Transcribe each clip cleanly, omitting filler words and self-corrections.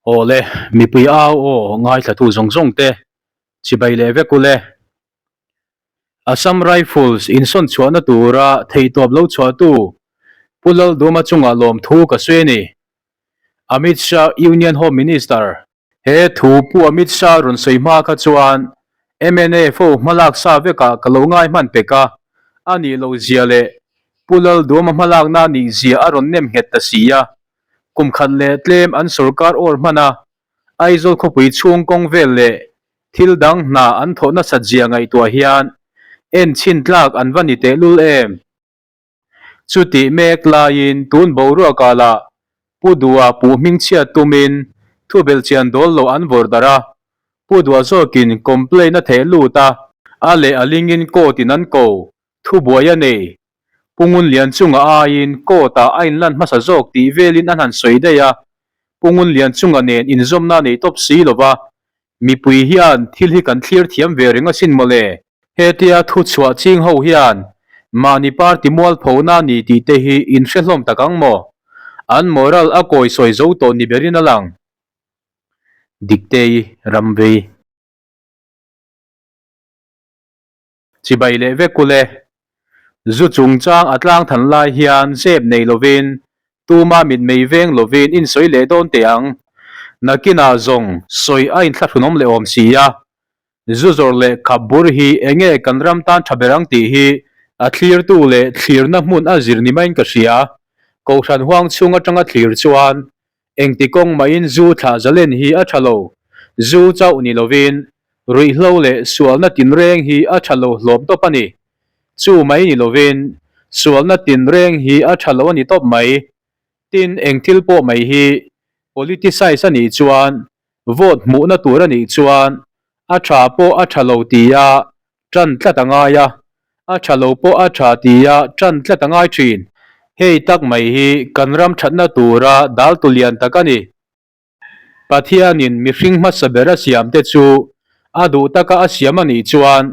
Aw le, mipui au aw ngaithlatu zawng zawng te chibai leh vek ule. Assam Rifles insawn chhuahna tura theihtawp lo chhuahtu Pu Lalduma chungah lawmthu ka sawi a ni. Amit Shah Union Home Minister. He thu Pu Amit Shah rawn sawi hma kha chuan mnf ho hmalak sa vekah ka lo ngai hman pek a, a nih loh zia leh Pu Lalduama hmalakna nih zia a rawn nem nghet ta si a. Kum khat leh tlem an sorkar awr hman a, Aizawl khawpui chhung kawng vel leh thil dang hna an thawh nasat zia ngaihtuah hian en chhin tlak an va ni tehlul em? Chutih mek laiin tun boruakah lah Pu Dua puh hmingchhiat tumin thubelh chian dawl lo an vawrh darh a, Pu Dua zawkin complaint a theh lut a, a leh a lingin court in an ko thubuai a nei. Pu Ngunlianchunga aiin court ah a inlan hmasa zawk tih velin an han sawi daih a, Pu Ngunlianchunga nen inzawmna a nei tawp si lova, Mipui hian thil hi kan thlir thiam ve reng asin mawle. Hetia thu chhuah ching ho hian mahni party mualphona ni tih te hi in hre hlawm tak ang maw? An moral a kawi sawi zo tawh ni berin a lang. Diktei Ramvei. Chibai leh vek ule. Zu chungchang a tlang than lai hian zep nei lovin tuma mitmei veng lovin in sawi leh dawn teh ang. Nakinah zawng sawi a inthlahrunawm leh awm si a. Zu zawrh leh khap bur hi enge kan ram tan tha ber ang tih hi a thlirtu leh thlirna hmun a zir ni maiin ka hria. Kohhran huang chhung atanga thlir chuan Engti kawng mahin zu thlah zalen hi a tha lo. Zu chauh ni lovin ruihhlo leh sualna tinreng hi a tha lo hlawm tawp a ni. Chu mai ni lovin sualna tinreng hi a tha lo a ni tawp mai. Tin, eng thil pawh mai hi politicize a nih chuan, vote hmuhna tur a nih chuan a tha pawh a tha lo tia ṭan tlat a ngai a, a ṭha lo pawh a ṭha tia ṭan tlat a ngai ṭhin. Hei tak mai hi kan ram ṭhatna tura daltu lian tak a ni. Pathianin mihring hmasa ber a siamte chu a duh taka a siam a nih chuan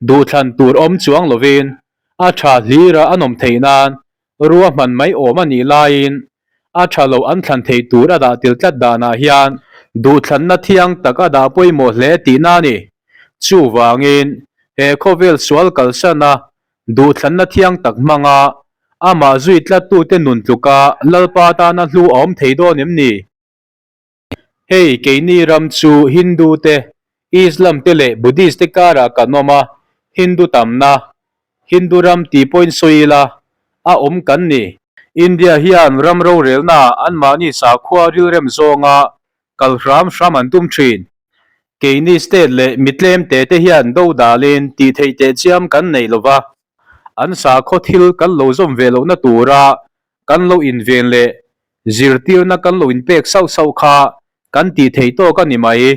duhthlan tur awm chuang lovin a ṭha hlira a nawm theih nan Ruahman mai awm a nih laiin a tha lo an thlan thei tur a dah tel tlat danah hian duhthlanna thiang tak a dah pawimawh hle tihna a ni. Chuvangin, he khawvel sual kalsana duhthlanna thiang tak hmanga amah zui tlattute nun tluka Lalpa tana hlu a awm thei dawn em ni? Hei keini ram chu Hindu te, Islam te leh Buddhist te karah kan awm a, Hindu tamna, Hindu ram tih pawhin sawi ila, a awm kan ni. India hian ram rorelna anmahni sakhua rilrem zawnga kal hram hram an tum thin. Keini state leh mitlem te te hian do dalin tih theih teh chiam kan nei lova, an sakhaw thil kan lo zawm ve lohna tura kan lo inven leh Zirtirna kan lo inpek sauh sauh kha kan tih theih tawk a ni mai.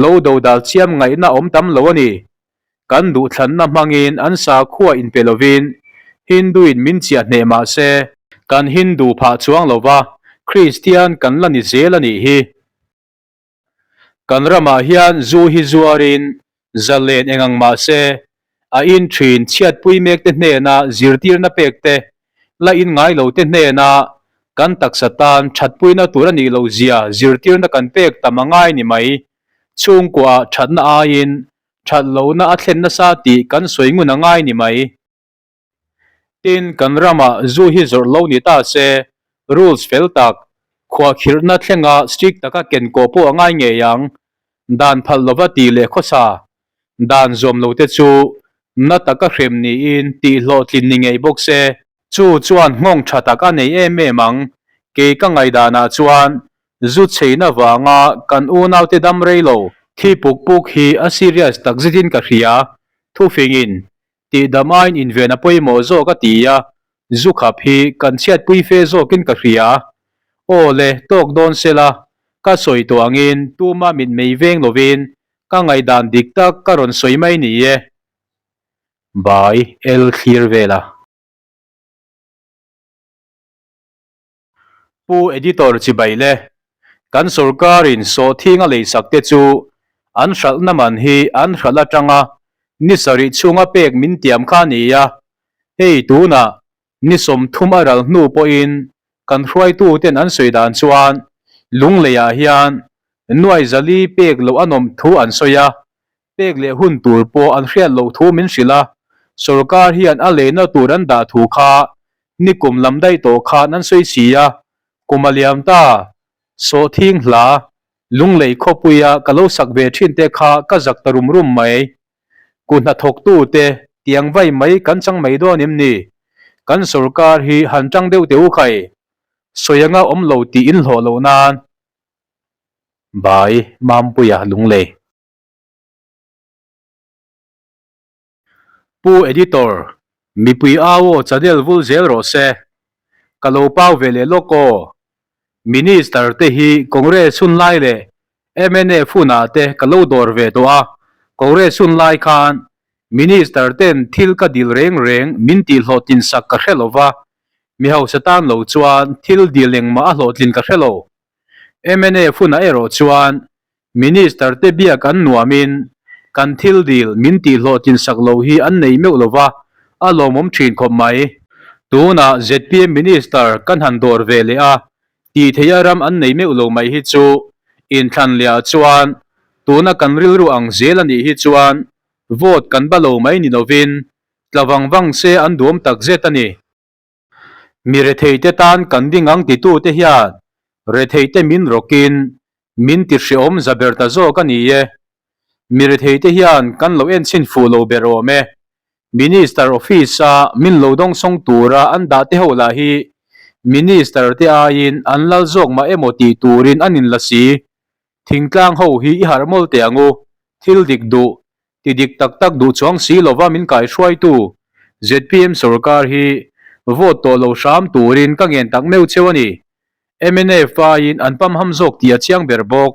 Lo dodal chiam ngaihna awm tam lo a ni. Kan duhthlanna hmangin an sakhua inpe lovin Hindu-in min chiah hneh mah se, kan Hindu phah chuang lova Kristian kan la ni zel a nih hi. Kan ramah hian zu hi zuarin zalen eng ang mah se, a in thin chhiatpui mekte hnena zirtirna pekte, la in ngai lote hnena kan taksa tan thatpuina tur a nih loh zia zirtirna kan pek tam a ngai ni mai. Chhungkuaah thatna aiin that lohna a thlen nasa tih kan sawi ngun a ngai ni mai. Tin, kan ramah zu hi zawrh lo ni ta se, rules fel tak, khuahkhirhna thlenga strict taka ken kawh pawh a ngai ngei ang. Dan phal lova tih leh khawsa, dan zawm lo te chu na taka hrem niin tih hlawhtlin ni ngei bawk se. Chu chuan nghawng tha tak a nei em em ang. Kei ka ngaihdanah chuan zu chheina vanga kan unaute dam rei lo thi puk puk hi a serious takzetin ka hria, thufingin Tihdam aiin inven a pawimawh zawk a ti a, zu khap hi kan chhiatpui fe zawkin ka hria. Aw le, tawk dawn se la, ka sawi tawh angin tuma mitmei veng lovin ka ngaihdan dik tak ka rawn sawi mai ni e. Bai el thlir vel a. Pu Editor chibai le, kan sorkarin sawhthing a leisak te chu an hralhna man hi an hralh atanga ni sarih chhunga pek min tiam kha a ni a, hei tunah ni 30 a ral hnu pawhin kan hruaituten an sawi dan chuan Lungleiah hian. Nuai zali pek loh a nawm thu an sawi a, pek leh hun tur pawh an hriat loh thu min hrilh a, sorkar hian a leina tur an dah thu kha nikum lam daih tawh khan an sawi si a, kum a liam ta, sawhthing hla, lunglei khawpuia ka lo sak ve thin te kha ka zak ta rum rum mai. Ku hnathawktu te tiang vai mai kan chang mai dawn em ni? Kan sorkar hi han tang deuh teh u khai, sawi anga awm lo tih in hlawh loh nan. Bai Mampuia Lunglei. Pu Editor, mipui au aw channel vul zel rawh se. Ka lo pau ve leh lawk aw. Minister te hi Congress hun lai leh mnf hunah te ka lo dawr ve tawh a, Congress hun lai khan Minister ten thil ka dil reng reng min tihhlawhtlin sak ka hre lo va, mi hausa tan lo chuan thil dil engmah a hlawhtlin ka hre lo. Mnf hunah erawh chuan Minister te biak an nuamin kan thil dil min tihhlawhtlin sak lo hi an nei meuh lo va, a lawmawm thin khawp mai. Tunah zpm Minister kan han dawr ve leh a, tih theiha ram an nei meuh lo mai hi chu inthlan lehah chuan tuna kan rilru ang zel a nih hi chuan vote kan ba lo mai ni lovin tla vang vang se an duam takzet a ni. Mi retheite tan kan ding ang titute hian retheite min rawkin min ti hreawm za ber ta zawk a ni e. Mi retheite hian kan lo enchhin fuh lo ber awm e. Minister office-a min lo dawngsawng tura an dah te ho lah hi Minister te aiin an lal zawk mah emaw tih turin an inla si. Thingtlang ho hi i harh mawlh teh ang u, thil dik duh, ti dik tak tak duh chuang si lova min kaihruaitu zpm sorkar hi vote tawh lo hram turin ka ngen tak meuh cheu a ni. Mnf aiin an pamham zawk tih a chiang ber bawk.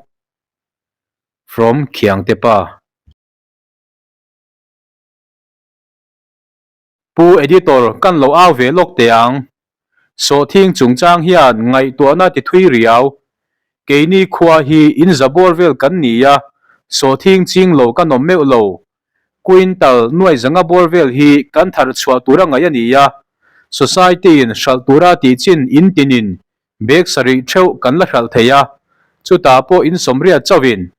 From Khiangte pa. Pu Editor kan lo au ve lawk teh ang. Sawhthing chungchang hian ngaihtuahna ti thui riau. Keini khua hi in zabawr vel kan ni a, sawhthing ching lo kan awm meuh lo. Quintal nuai zanga bawr vel hi kan thar chhuah tur a ngaih a ni a, Society in hralh tura tih chin in tinin bag sarih theuh kan la hralh thei a, chutah pawh in sawmriat chauhin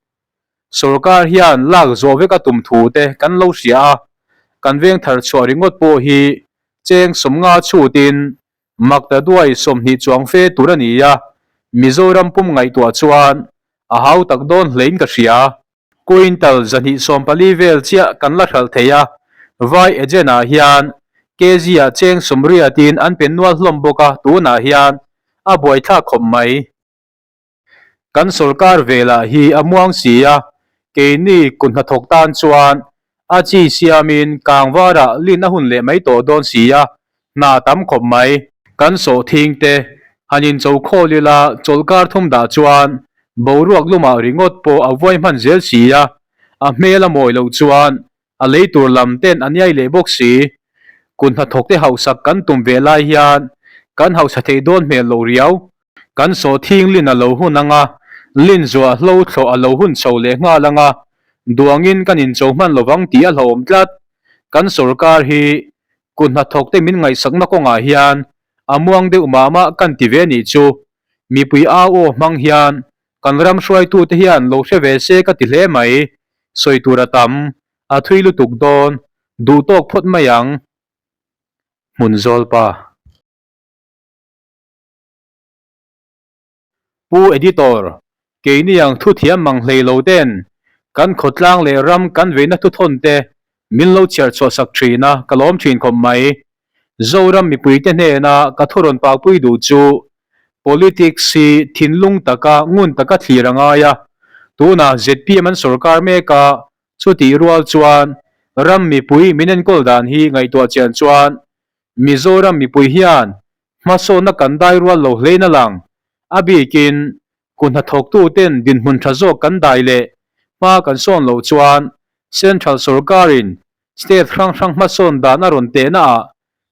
Sorkar hian lak zawh vek a tum thu te kan lo hria a, kan veng thar chhuah ringawt pawh hi cheng sawmnga chhutin makta duai 20 chuang fe tur a ni a, Mizoram pum ngaihtuah chuan a hau tak dawn hlein ka hria. Quintal 214 vel chiah kan la hralh thei a, vai agent ah hian kg ah cheng 80 in an pe nual hlawm bawk a, tunah hian a buaithlak khawp mai. Kan sorkar velah hi a muang si a, keini kut hnathawk tan chuan a chi siamin kangvarah lin a hun leh mai tawh dawn si a, hna tam khawp mai. Kan sawhthing te han incho khawl ila chawlhkar thum dah chuan boruak lumah ringawt pawh a vuai hman zel si a, a hmel a mawi loh chuan a lei tur lam ten a niai leh bawk si. Kut hnathawk te hausak kan tum ve lai hian kan hausa thei dawn hmel loh riau. Kan sawhthing lin a lo hun ang a, lin zuah hlo thlawh a lo hun chho leh nghal ang a, duangin kan incho hman lovang tih a hlauhawm tlat. Kan sorkar hi kut hnathawk te min ngaihsakna kawngah hian a muang deuh mah mah kan ti ve nih chu. Mipui au aw hmang hian kan ram hruaitute hian lo hre ve se ka ti hle mai. Sawi tur a tam, a thui lutuk dawn, duh tawk phawt mai ang. Hmun zawl pa. Pu Editor, keini ang thuthiam mang hlei lo ten kan khawtlang leh ram kan veina thuthawn te min lo chhiar chhuah sak thin a, ka lawm thin khawp mai. Zoram mipuite hnena ka thu rawn pakpui duh chu Politics hi thinlung taka ngun taka thlir a ngai a, tunah zpm an sorkar mek a, chutih rual chuan ram mipui min enkawl dan hi ngaihtuah chian chuan Mizoram mipui hian hmasawnna kan dai rual lo hlein a lang. A bikin, kut hnathawktuten dinhmun tha zawk kan dai leh hma kan sawn loh chuan Central sorkarin state hrang hrang hmasawn dan a rawn tehna ah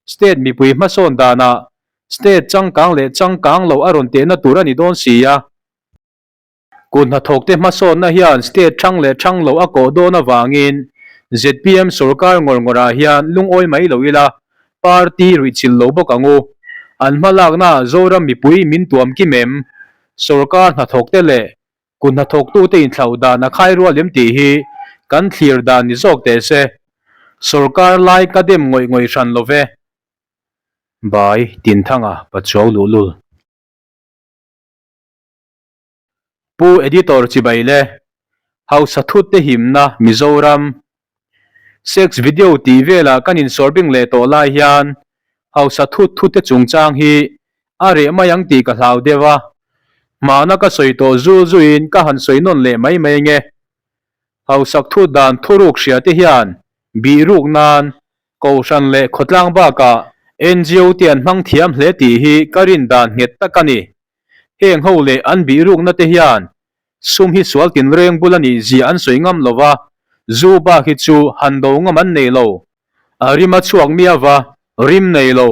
state mipui hmasawn danah state changkang leh changkang lo a rawn tehna tur a ni dawn si a. Kut hnathawkte hmasawnna hian state thang leh thang lo a kawh dawn avangin zpm sorkar ngawr ngawrah hian lungawi mai lo ila, party ruihchilh lo bawk ang u. An hmalaknaah Zoram mipui min tuam kim em? Sorkar hnathawkte leh. Kut hnathawktute inthlauh dan a khai rual em tih hi kan thlir dan ni zawk teh se. Sorkar lai ka dem ngawih ngawih hran lo ve. Bai Tinthanga Pachuau luhlul. Pu Editor chibai le, Hausa thut te himna Mizoram. Sex video tih velah kan insawrbing leh tawh lai hian hausa thut thut te chungchang hi a reh mai ang tih ka hlau deuh a, hmana ka sawi tawh zul zuiin ka han sawi nawn leh mai mai nge. Hausak thut dan thuruk hria te hian bih ruk nan Kohhran leh khawtlang bakah NGO te an hmang thiam hle tih hi ka rin dan nghet tak a ni. Heng ho leh an bihrukna te hian sum hi sual tinreng bul a nih zia an sawi ngam lo va, zu bak hi chu han do ngam an nei lo. A rim a chhuak miau va, rim nei lo.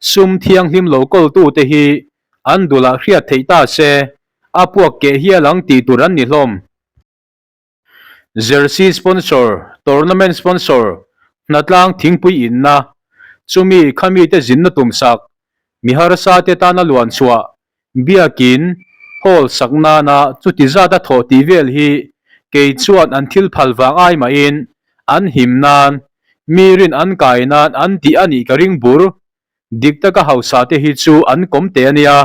Sum thianghlim lo kawltu te hi an dulah hriat theih ta se, a puak keh hial ang tih tur an ni hlawm. Jersey sponsor, tournament sponsor, hnatlang thingpui inna, chumi khami te zinna tumsak, mi harsa te tana luan chhuah, biakin, hall sak nana chuti zata thawh tih vel hi kei chuan an thil phal vang ai mahin an him nan, mi rin an kai nan an tih a nih ka ring bur. Dik taka hausa te hi chu an kawm teh a nia.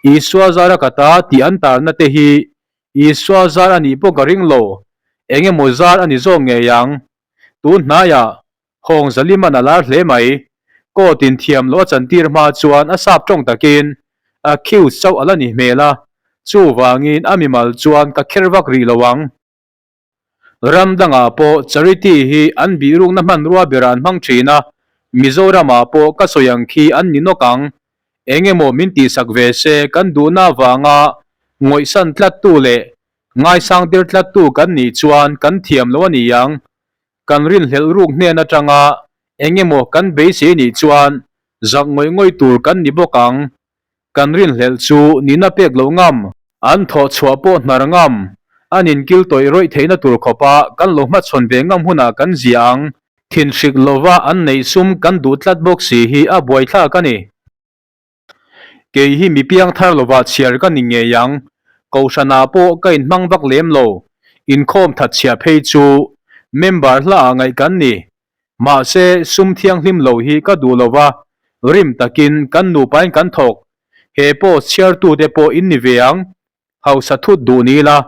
Isua zara ka ta tih an tarna te hi Isua zar a nih pawh ka ring lo, eng emaw zar a ni zawk ngei ang. Tun hnaiah Hawng Zaliman a lar hle mai. Court in thiam loh a chantir hma chuan a sap tawng takin accused chauh a la ni hmel a, chuvangin a mimal chuan ka kher vak rih lo ang. Ram dangah pawh charity hi an bihrukna hmanrua berah an hmang thin a, Mizoramah pawh ka sawi ang khi an ni nawk ang. Eng emaw min tihsak ve se kan duhna avanga ngawihsan tlattu leh ngaisang tir tlattu kan nih chuan kan thiam lo a ni ang. Kan rinhlelh ruk hnen atanga eng emaw kan beisei nih chuan zak ngawih ngawih tur kan ni bawk ang. Kan rinhlelh chu nihna pek loh ngam, an thawh chhuah pawh hnar ngam, an inkil tawih rawih theihna tur khawpa kan lo hmachhawn ve ngam hunah kan zia ang. Thinhrik lova an neih sum kan duh tlat bawk si hi a buaithlak a ni. Kei hi mi piang thar lova chhiar ka ni ngei ang, Kohhranah pawh ka inhmang vak lem lo, inkhawm thatchhia phei chu member hla ah ngaih kan ni. Mahse, sum thianghlim lo hi ka duh lo va, rim takin kan nupain kan thawk. He post chhiartute pawh in ni ve ang. Hausa thut duh ni ila,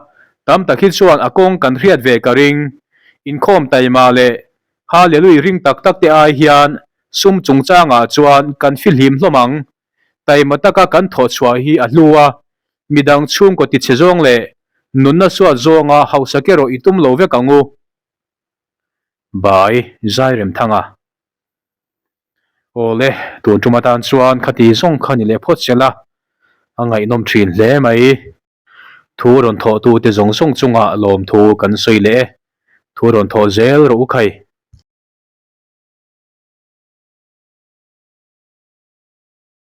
tam tak hi chuan a kawng kan hriat ve ka ring. Inkhawm taima leh Hallelui ring tak tak te ai hian sum chungchangah chuan kan fihlim hlawm ang. Taima taka kan thawh chhuah hi a hlu a, midang chhungkaw tichhe zawng leh nunna suat zawnga hausa erawh i tum lo vek ang u. Bai Zairemthanga. Awle, tun tum atan chuan khati zawng kha ni leh phawt se la, a ngaihnawm thin hle mai. Thu rawn thawhtute zawng zawng chungah lawmthu kan sawi leh e. Thu rawn thawh zel rawh u khai.